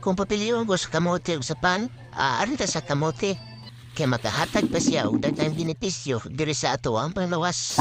Kung papilion ko sa kamote ug sa pan, aari ta sa kamote. Kay makahatag pa siya og daghang benepisyo diri sa atoang panglawas.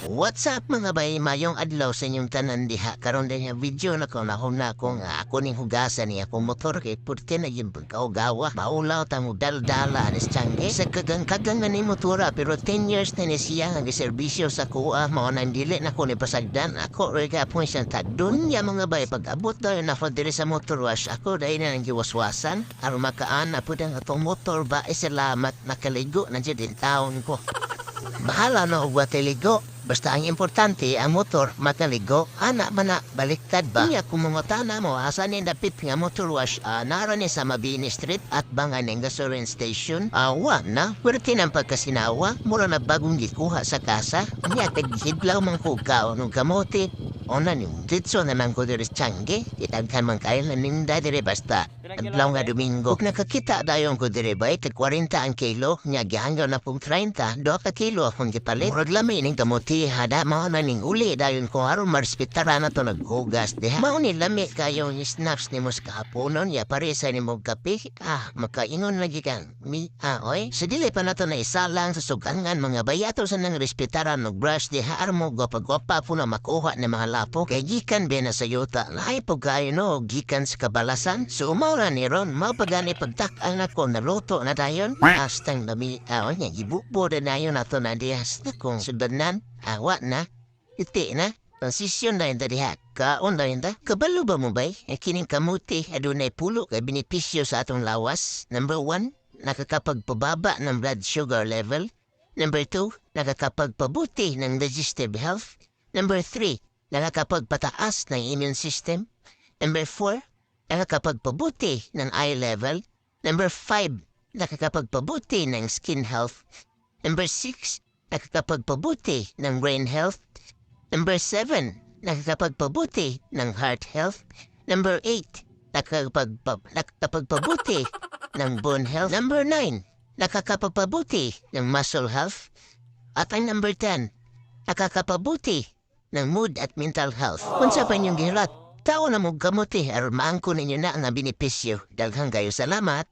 What's up, mga bay? Mayong adlaw sa inyong tanan diha. Karon din nga video na ko nahuna ko nga ako ning hugasan ni akong motor kay purte na yung pagkaugawa. Maulaw ta mo daldala anis tiyangge. Sa kagang-kagang nga ni motora, pero 10 years na ni siya nga giserbisyo sa kuha, mao nang dili na ko ni pasagdan. Ako rin gapon siyang tagdon. Ya, mga bay, pag abot daw na ko diri sa motor wash, ako dahil na nang giwaswasan. Aron makaan na po ang atong motor ba, eh, salamat nakaligo na dyan din taon ko. Bahala na og ligo. Basta ang importante, ang motor makaligo. Ana man na, baliktad ba? Iya, kung mga tana mo, asa ni dapit nga motor wash, nara ni sa Mabini Street at bangan ng gasoline station. Awa na, pwerte ng pagkasinawa, mura na bagong gikuha sa kasa. Nya, taghidlaw man ko kaon og kamote. Ona ni ditso naman ko diri sa tiyangge, itaghan man kayo na ninda diri basta adlaw nga Domingo. Ug nakakita dayon ko diri bay, tag 40 ang kilo, nya gihanggaw na pong 30, 2 ka kilo akong gipalit. Murag lami ning kamote hada, mao na ning uli dayon ko aron marespetara na to naghugas diha. Mao ni lami kayo ni snaps nimo sa kahaponon, ya paresa nimo kape, makaingon lagi kang mi oy. Sa dili pa nato na isalang sa sugangan, mga bayato sa nang respetaran og brush diha aron mo gwapa-gwapa po na makuha ni mga lapo. Kay gikan ba na sa yuta, lahi po kayo no, gikan sa kabalasan. So mao ra ni ron, mao pa gani pagtak-ang nako naluto na dayon. Hastang lami, nya, gibubo na dayon ato na diha sa kung sudanan, awa na, iti na. Transisyon na yun diha. Kaon na yun da. Kabalo ba mo bay? Eh, kining kamuti, adunay pulo kay benepisyo sa atong lawas. Number 1, nakakapagpababa ng blood sugar level. Number 2, nakakapagpabuti ng digestive health. Number 3, nakakapagpataas ng immune system. Number 4, nakakapagpabuti ng eye level. Number 5, nakakapagpabuti ng skin health. Number 6, nakakapagpabuti ng brain health. Number 7, nakakapagpabuti ng heart health. Number 8, nakakapagpabuti ng bone health. Number 9, nakakapagpabuti ng muscle health. At ang number 10, nakakapabuti ng mood at mental health. Kung sa pa inyong gihilat, tao na mo kamuti aron maangko ninyo na ang benepisyo. Daghang kayo salamat.